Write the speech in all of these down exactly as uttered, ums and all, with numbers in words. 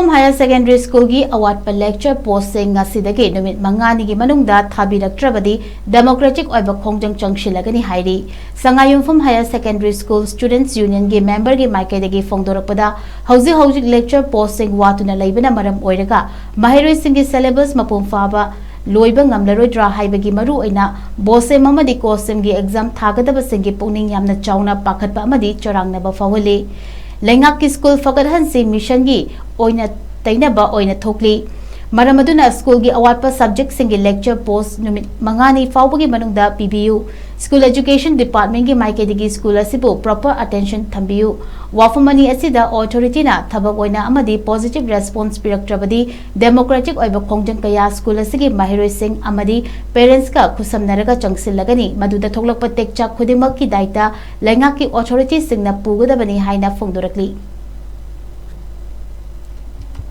Higher Secondary Schoolꯒꯤ ꯑꯋꯥꯠꯄ lecture postꯁꯤꯡ ꯉꯁꯤꯗꯒꯤ ꯅꯨꯃꯤꯠ ꯃꯉꯥꯅꯤꯒꯤ ꯃꯅꯨꯡꯗ ꯊꯥꯕꯤꯔꯛꯇ꯭ꯔꯕꯗꯤ democratic ꯑꯣꯏꯕ ꯈꯣꯡꯖꯪ ꯆꯪꯁꯤꯜꯂꯒꯅꯤ ꯍꯥꯏꯔꯤ꯫ ꯁꯉꯥꯏꯌꯨꯝꯐꯝ Higher Secondary School Students Unionꯒꯤ memberꯒꯤ ꯃꯥꯏꯀꯩꯗꯒꯤ ꯐꯣꯡꯗꯣꯔꯛꯄꯗ, ꯍꯧꯖꯤꯛ ꯍꯧꯖꯤꯛ lecture postꯁꯤꯡ ꯋꯥꯠꯇꯨꯅ ꯂꯩꯕꯅ ꯃꯔꯝ ꯑꯣꯏꯔꯒ ꯃꯍꯩꯔꯣꯏꯁꯤꯡꯒꯤ syllabus ꯃꯄꯨꯡ ꯐꯥꯕ ꯂꯣꯏꯕ ꯉꯝꯂꯔꯣꯏꯗ꯭ꯔꯥ ꯍꯥꯏꯕꯒꯤ ꯃꯔꯨꯑꯣꯏꯅ BOSEM ꯑꯃꯗꯤ COHSEMꯒꯤ exam ꯊꯥꯒꯗꯕꯁꯤꯡꯒꯤ ꯄꯨꯛꯅꯤꯡ ꯌꯥꯝꯅ ꯆꯥꯎꯅ ꯄꯥꯈꯠꯄ ꯑꯃꯗꯤ ꯆꯔꯥꯡꯅꯕ ꯐꯥꯎꯍꯜꯂꯤ꯫ ꯂꯩꯉꯥꯛꯀꯤ ꯁ꯭ꯀꯨꯜ ꯐꯒꯠꯍꯟꯁꯤ ꯃꯤꯁꯟꯒꯤ ꯑꯣꯏꯅ ꯇꯩꯅꯕ ꯑꯣꯏꯅ ꯊꯣꯛꯂꯤ꯫ ꯃꯔꯝ ꯑꯗꯨꯅ ꯁ꯭ꯀꯨꯜꯒꯤ ꯑꯋꯥꯠꯄ subjectꯁꯤꯡꯒꯤ lecture post ꯅꯨꯃꯤꯠ ꯃꯉꯥꯅꯤ ꯐꯥꯎꯕꯒꯤ ꯃꯅꯨꯡꯗ ꯄꯤꯕꯤꯌꯨ꯫ School Education Departmentꯀꯤ ꯃꯥꯏꯀꯩꯗꯒꯤ ꯁ꯭ꯀꯨꯜ ꯑꯁꯤꯕꯨ proper attention ꯊꯝꯕꯤꯌꯨ꯫ ꯋꯥꯐꯝ ꯑꯅꯤ ꯑꯁꯤꯗ authorityꯅ ꯊꯕꯛ ꯑꯣꯏꯅ ꯑꯃꯗꯤ positive response ꯄꯤꯔꯛꯇ꯭ꯔꯕꯗꯤ democratic ꯑꯣꯏꯕ ꯈꯣꯡꯖꯪ ꯀꯌꯥ ꯁ꯭ꯀꯨꯜ ꯑꯁꯤꯒꯤ ꯃꯍꯩꯔꯣꯏꯁꯤꯡ ꯑꯃꯗꯤ parentsꯀ ꯈꯨꯠꯁꯝꯅꯔꯒ ꯆꯪꯁꯤꯜꯂꯒꯅꯤ꯫ ꯃꯗꯨꯗ ꯊꯣꯛꯂꯛꯄ ꯇꯦꯛꯆꯥꯛ ꯈꯨꯗꯤꯡꯃꯛꯀꯤ ꯗꯥꯏꯇ ꯂꯩꯉꯥꯛꯀꯤ authorityꯁꯤꯡꯅ ꯄꯨꯒꯗꯕꯅꯤ ꯍꯥꯏꯅ ꯐꯣꯡꯗꯣꯔꯛꯂꯤ꯫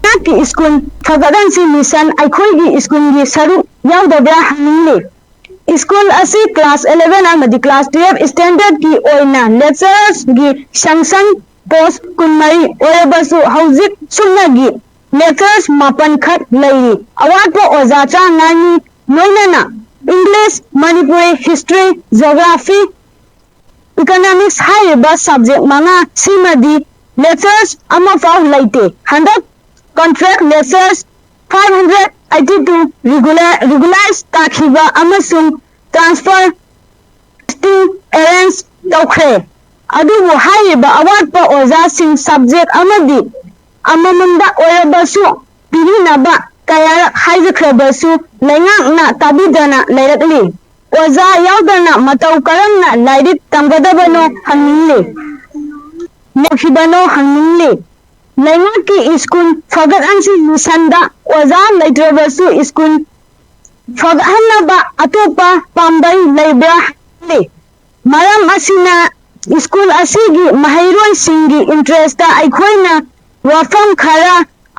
ꯂꯩꯉꯥꯛꯀꯤ ꯁ꯭ꯀꯨꯜ ꯐꯒꯠꯍꯟꯁꯤ ꯃꯤꯁꯟ ꯑꯩꯈꯣꯏꯒꯤ ꯁ꯭ꯀꯨꯜꯒꯤ ꯁꯔꯨꯛ ꯌꯥꯎꯗꯕ꯭ꯔꯥ ꯍꯪꯅꯤꯡꯂꯤ꯫ ꯁ꯭ꯀꯨꯜ ꯑꯁꯤ class eleven ꯑꯃꯗꯤ class twelve standardꯀꯤ ꯑꯣꯏꯅ lecturersꯒꯤ sanction post ꯀꯨꯟꯃꯔꯤ ꯑꯣꯏꯔꯕꯁꯨ ꯍꯧꯖꯤꯛ ꯁꯨꯞꯅꯒꯤ lecturers ꯃꯥꯄꯟ ꯈꯛ ꯂꯩꯔꯤ꯫ ꯑꯋꯥꯠꯄ ꯑꯣꯖꯥ ꯇꯔꯥꯃꯉꯥꯅꯤ, ꯂꯣꯏꯅꯅ English, Manipuri, History, Geography, Economics ꯍꯥꯏꯔꯤꯕ subject ꯃꯉꯥ ꯁꯤꯃꯗꯤ lecturers ꯑꯃꯐꯥꯎ ꯂꯩꯇꯦ꯫ ꯍꯟꯗꯛ contract lecturers five hundred eighty two regular, regularize ꯇꯥꯈꯤꯕ ꯑꯃꯁꯨꯡ transfer posting arrange ꯇꯧꯈ꯭ꯔꯦ꯫ ꯑꯗꯨꯕꯨ ꯍꯥꯏꯔꯤꯕ ꯑꯋꯥꯠꯄ ꯑꯣꯖꯥꯁꯤꯡ subject ꯑꯃꯗꯤ ꯑꯃꯃꯝꯗ ꯑꯣꯏꯔꯕꯁꯨ ꯄꯤꯕꯤꯅꯕ ꯀꯌꯥꯔꯛ ꯍꯥꯏꯖꯈ꯭ꯔꯕꯁꯨ ꯂꯩꯉꯥꯛꯅ ꯇꯥꯕꯤꯗꯅ ꯂꯩꯔꯛꯂꯤ꯫ ꯑꯣꯖꯥ ꯌꯥꯎꯗꯅ ꯃꯇꯧ ꯀꯔꯝꯅ ꯂꯥꯏꯔꯤꯛ ꯇꯝꯒꯗꯕꯅꯣ ꯍꯪꯅꯤꯡꯂꯤ꯫ ꯂꯩꯈꯤꯕꯅꯣ ꯍꯪꯅꯤꯡꯂꯤ꯫ ꯂꯩꯉꯥꯛꯀꯤ ꯁ꯭ꯀꯨꯜ ꯐꯒꯠꯍꯟꯁꯤ ꯃꯤꯁꯟꯗ ꯑꯣꯖꯥ ꯂꯩꯇ꯭ꯔꯕꯁꯨ ꯁ꯭ꯀꯨꯜ ꯐꯒꯠꯍꯟꯅꯕ ꯑꯇꯣꯞꯄ ꯄꯥꯝꯕꯩ ꯂꯩꯕ꯭ꯔꯥ ꯍꯪꯅꯤꯡꯂꯤ꯫ ꯃꯔꯝ ꯑꯁꯤꯅ ꯁ꯭ꯀꯨꯜ ꯑꯁꯤꯒꯤ ꯃꯍꯩꯔꯣꯏꯁꯤꯡꯒꯤ interestꯇ ꯑꯩꯈꯣꯏꯅ ꯋꯥꯐꯝ ꯈꯔ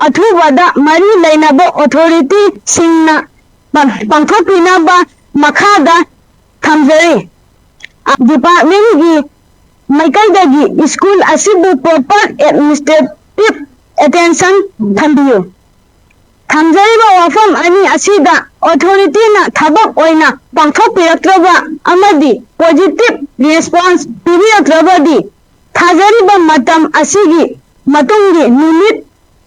ꯑꯊꯨꯕꯗ ꯃꯔꯤ ꯂꯩꯅꯕ authorityꯁꯤꯡꯅ ꯄꯥꯡ-, ꯄꯥꯡꯊꯣꯛꯄꯤꯅꯕ ꯃꯈꯥꯗ ꯊꯝꯖꯔꯤ꯫ Departmentꯀꯤ ꯃꯥꯏꯀꯩꯗꯒꯤ ꯁ꯭ꯀꯨꯜ ꯑꯁꯤꯕꯨ proper administrative attention ꯊꯝꯕꯤꯌꯨ꯫ ꯊꯝꯖꯔꯤꯕ ꯋꯥꯐꯝ ꯑꯅꯤ ꯑꯁꯤꯗ authorityꯅ ꯊꯕꯛ ꯑꯣꯏꯅ ꯄꯥꯡꯊꯣꯛꯄꯤꯔꯛꯇ꯭ꯔꯕ ꯑꯃꯗꯤ positive response ꯄꯤꯕꯤꯔꯛꯇ꯭ꯔꯕꯗꯤ ꯊꯥꯖꯔꯤꯕ ꯃꯇꯝ ꯑꯁꯤꯒꯤ ꯃꯇꯨꯡꯒꯤ ꯅꯨꯃꯤꯠ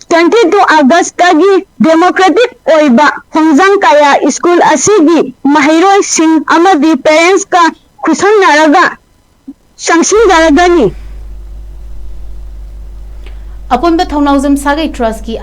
twenty two Augustꯇꯒꯤ democratic ꯑꯣꯏꯕ ꯈꯣꯡꯖꯪ ꯀꯌꯥ ꯁ꯭ꯀꯨꯜ ꯑꯁꯤꯒꯤ ꯃꯍꯩꯔꯣꯏꯁꯤꯡ ꯑꯃꯗꯤ parentsꯀ ꯈꯨꯠꯁꯝꯅꯔꯒ ꯆꯪꯁꯤꯟꯖꯔꯒꯅꯤ꯫ ꯑꯄꯨꯟꯕ ꯊꯧꯅꯥꯎꯖꯝ ꯁꯥꯒꯩ trustꯀꯤ